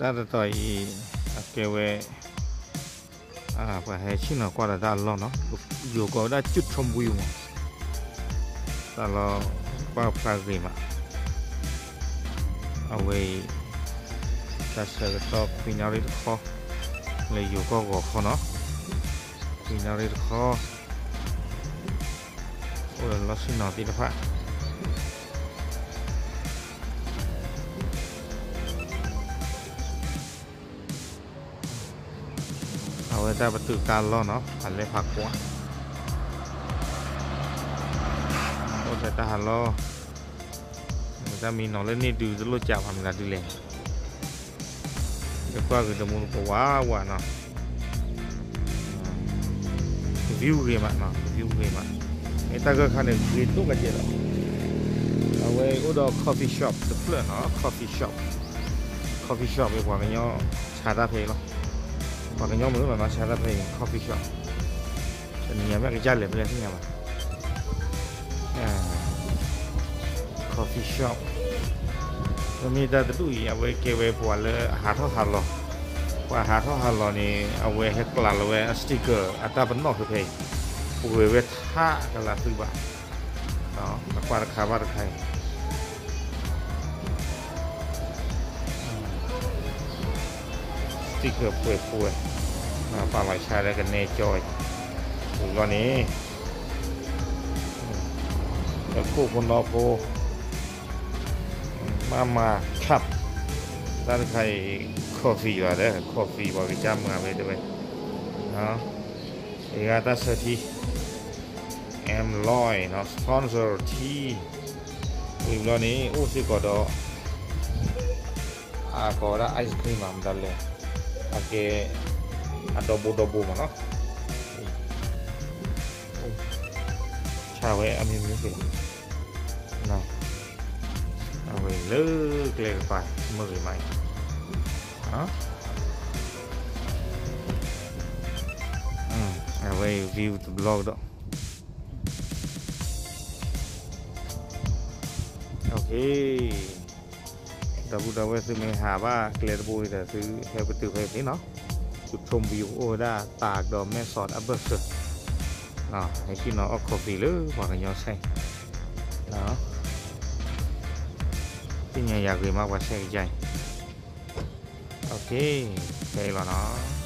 တၢ်တတီၤအံၤ အကဲဝဲ ပှၤဟဲဆ့ၣ်နီၤကွၢ်ဒီးတၢ်အလီၢ်နီၤ, ယိၤကိးဝဲဒၣ် จุดชมวิว မး, တၢ်လီၢ်ကွၢ်ဖျါဂ့ၤမး, အဝဲအံၤ တၢ်ဆၢကတီၢ်ခွံနၣ်ရံၣ်တခီ လၢယိၤကီၢ်ဂီၤခီနီၤ, ခွံနၣ်ရံၣ်တခီ အိၣ်ဒီးလီၢ်ဆ့ၣ်နီၤသ့ၣ်တဖၣ် အဝဲတၢ်ပတုာ်ကါလီၢ်နီၤ, ဖးလဲၢ်ဖးကွၢ်, အိၣ်ထဲတၢ်ဟးလီၢ်, တၢ်မံနီၤလၢန့ၢ်ဒုးတလိၣ်ကးဘၣ်မတၤဒုးလဲၣ်, ယကွၢ်ဂ့ၤတမူတကိးဝးဝးနီၤ, view ဂ့ၤမးနီၤ, view ဂ့ၤမး, မ့ၢ်တၢ်ဂၢၢ်ခါန့ၣ် ဂ့ၤဒိၣ်ကဲးလီၤ, အဝဲအိၣ်ဒီး coffee shop တဖျၢၣ်နီၤ, coffee shop, coffee shop အံၤ ပှၤကညီဆါတၢ်ဖဲအံၤလီၤ, ပှၤကညီမုၢ်လီၤနီၤ ဆါတၢ်ဖဲအံၤ coffee shop, တနံၤညါမ့ၢ်ကစၢ်လဲၤဖဲလဲၣ်သ့ၣ်ညါဘၣ် coffee shop, မ့ၢ်တၢ်တဒူၣ်အံၤ အဝဲကဲဝဲပှၤလၢအဟးထီၣ်ဟးလီၤ, ပှၤဟးထီၣ်ဟးလီၤန့ၣ် အဝဲဟဲကျးလီၤဝဲအ sticker အတၢ်ပနီၣ်ဖဲဖဲအံၤ, ပှဲၤဝဲထးကလၤသုဘၣ်, အကွၢ်တခါဘၣ်တခါအံၤ sticker ပှဲၤပှဲၤ, ပာ်လီၤဆါလၢကနဲကၠီအံၤ, ဝံၤဘျီန့ၣ် အခိၣ်ဖိနီၢ်ဖိ မၤမၤ cup တၢ်တခါအံၤ coffee လီၤဒီး coffee ပှၤကစၢ်မၤဝဲတဲဝဲ, အဂၤတၢ်ဆၢထံ M Loy နီၤ sponsor tea, ဝံၤဘျီန့ၣ် အိၣ်စ့ၢ်ကီးဒီး အကိးဝဲဒၣ် ice cream မး မတၤလဲၣ်, အကဲ အဒီဘိဒီဘိမးနီၤ, ဆါဝဲအမံၤမံၤက့ၤလီၤ, အဝဲလၢကျဲကပၤ မုၢ်ဂ့ၤမးအံၤ, အဝဲအံၤ view တဘျီကဒီး ဒီပုၢ်ဒီဝဲၢ် သုမ့ၢ်ဟးဘၣ်ကျဲတဘိဒီး သုဟဲပတုာ်ဖဲသ့နီၤ, သု ชมวิว အိၣ်ဝဲဒၣ်တၢ်ကဒီးမဲၢ်ဆီးအဘၢၣ်စၢၤ, ဟဲဆ့ၣ်နီၤအီၣ် coffee လၢပှၤကညီဆဲး, သ့ၣ်ညါယၤဂ့ၤမးပှၤဆဲးကယါအံၤ, ဖဲအံၤလီၤနီၤ.